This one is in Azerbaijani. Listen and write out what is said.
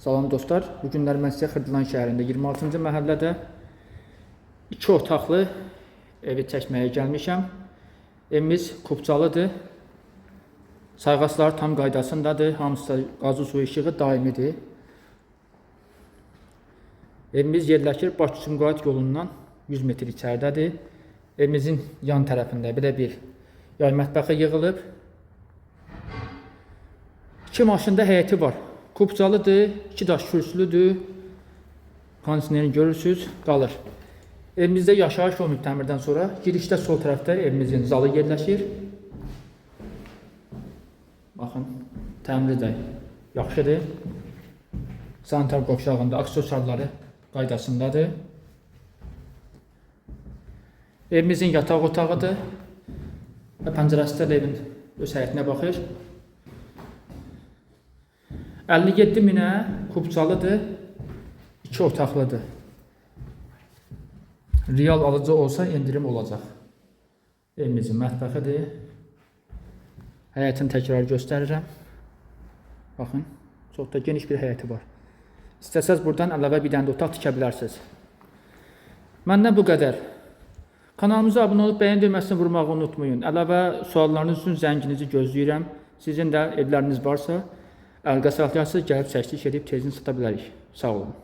Salam dostlar, bu günlər mən sizə Xırdalan şəhərində 26-cı məhəllədə 2 otaqlı evi çəkməyə gəlmişəm. Evimiz kupçalıdır. Sayğaclar tam qaydasındadır. Hamısı qazı su işığı daimidir. Evimiz yerləşir Bakı-Sumqayıt yolundan 100 metr içəridədir. Evimizin yan tərəfində belə bir yay mətbəxi yığılıb. İki maşında həyəti var. Kupçalıdır, iki daş kürsülüdür. Kondisionerini görürsüz, qalır. Evimizdə yaşayış olmayıb təmirdən sonra. Girişdə sol tərəfdə evimizin zalı yerləşir. Baxın, təmiri də yaxşıdır. Sanitar qovşağında aksesuarları qaydasındadır. Evimizin yataq otağıdır. Və pəncərəsi də evin öz həyətinə baxır. 57 minə kupçalıdır, 2 otaqlıdır. Real alıcı olsa endirim olacaq. Evimizin mətbəxidir. Həyətini təkrar göstərirəm. Baxın, çox da geniş bir həyəti var. İstəsəz buradan əlavə bir dənə də otaq tikə bilərsiniz. Məndən bu qədər. Kanalımıza abunə olub bəyən düyməsini vurmağı unutmayın. Əlavə suallarınız üçün zənginizi gözləyirəm. Sizin də evləriniz varsa, əlaqə saxlayarsınız, gəlib çəkiliş edib tezini sata bilərik. Sağ olun.